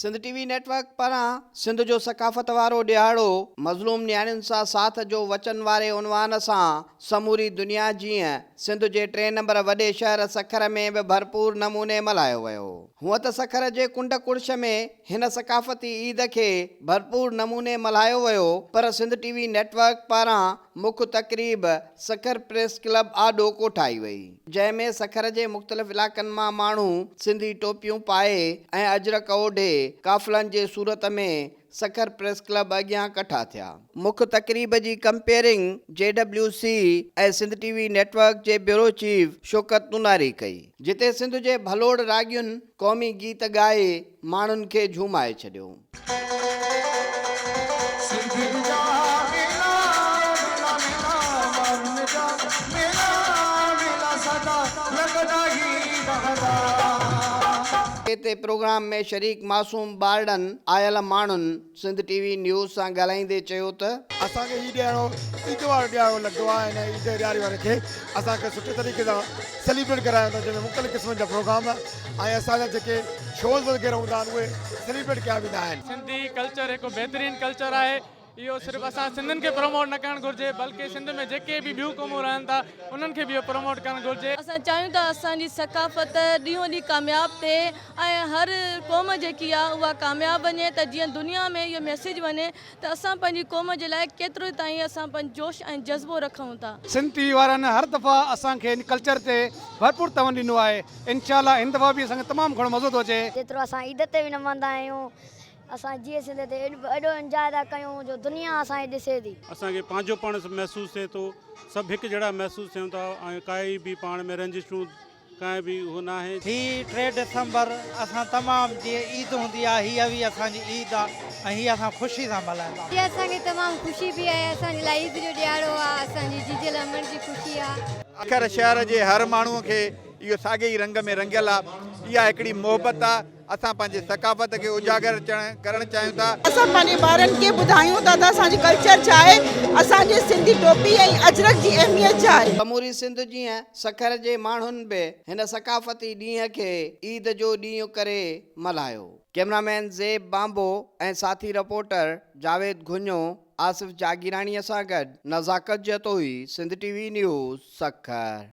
سنڌ ٽي V net work پاران سنڌ جو ثقافت وارو ڏهاڙو مظلوم نياڻين سان ساٿ جو وچن واري عنوان سان سموري دنيا جيئن سنڌ جي ٽئين نمبر وڏي شهر سکر ۾ به ڀرپور نموني ملهايو ويو. هونء ته سکر جي ڪنڊ ڪڙڇ ۾ هن ثقافتي عيد کي ڀرپور نموني ملهايو ويو پر سنڌ ٽي وي نيٽ ورڪ پاران مک تقريب سکر پريس ڪلب آڏو ڪوٺائي وئي، جنهن ۾ سکر جي مختلف علائقن مان ماڻهو سنڌي ٽوپيون پائي ۽ اجرڪ اوڍي قافلن جي صورت ۾ سکر پريس ڪلب اڳيان ڪٺا ٿيا. مک تقريب جي compering J W C ۽ Sindh T V network جي بيورو چيف شوڪت نوناري ڪئي، جتي سنڌ جي ڀلوڙ راڳين قومي گيت ڳائي ماڻهن کي جهومائي ڇڏيو. تي پروگرام ۾ شريڪ معصوم ٻارڙن آيل ماڻهن سنڌ ٽي وي نيوز سان ڳالهائيندي چيو ته. اسان کي هي ڏهاڙو عيد وارو ڏهاڙو لڳندو آهي هن عيد ڏياري واري کي اسان کي سٺي طريقي سان سيليبريٽ ڪرايون ٿا جنهن ۾ مختلف قسمن جا پروگرام ۽ اسان جا جيڪي شوز وغيره هوندا آهن اهي سيليبريٽ ڪيا ويندا آهن. سنڌي ڪلچر هڪ بهترين ڪلچر آهي اهو صرف اسان سنڌين کي پروموٽ نه ڪرڻ گهرجي بلڪه سنڌ ۾ جيڪي به ٻيون قومون رهن ٿا انهن کي به اهو پروموٽ ڪرڻ گهرجي. اسان چاهيون ٿا اسان جي ثقافت ڏينهون ڏينهن ڪامياب ٿئي ۽ هر قوم جيڪي آهي اها ڪامياب وڃي ته جيئن دنيا ۾ اهو ميسيج وڃي ته اسان پنهنجي قوم جي لاء ڪيترو تائين اسان پنهنجو جوش ۽ جذبو رکون ٿا. سنڌ ٽي وي وارن هر دفعا اسان کي ان ڪلچر تي ڀرپور توهن ڏنو آهي انشاء الله هن دفعا به اسان کي تمام گهڻو مزو ٿو اچي. جيترو اسان عيد تي به نه ملهندا آهيون اسان جيئي سنڌ تي ايڏو انجواء ٿا ڪيون جو دنيا اسان کي ڏسي ٿي. اسان کي پنهنجو پاڻ محسوس ٿئي ٿو سڀ هڪ جهڙا محسوس ٿيون ٿا ۽ ڪائي به پاڻ ۾ رنجشون ڪانء به اهو ناهي. هي ٽي ڊسمبر اسان تمام جيئن عيد هوندي آهي هيء به اسان جي عيد آهي ۽ هي اسان خوشي سان ملهائيندا آهيون. هي اسان کي تمام خوشي به آهي اسان جي لاء عيد جو ڏهاڙو آهي اسان جي جيجل امڙ جي خوشي آهي. سکر شهر جي هر ماڻهو کي اهو ساڳي ئي رنگ ۾ رنگيل آ. اها هڪڙي محبت آ. اسان پنهنجي ثقافت کي اجاگر ڪرڻ چاهيون ٿا. اسان پنهنجي ٻارن کي ٻڌايون ٿا ته اسان جي ڪلچر ڇا آهي، اسان جي سنڌي ٽوپي ۽ اجرڪ جي اهميت ڇا آهي. سموري سنڌ جيئن سکر جي ماڻهن به هن ثقافتي ڏينهن کي عيد جو ڏينهن ڪري ملهايو. ڪئميرامين زيب بانبو ۽ ساٿي رپورٽر جاويد گهڃو، آصف جاگيراڻي سان گڏ Nazakat Jatoi, Sindh T V news, Sukkur.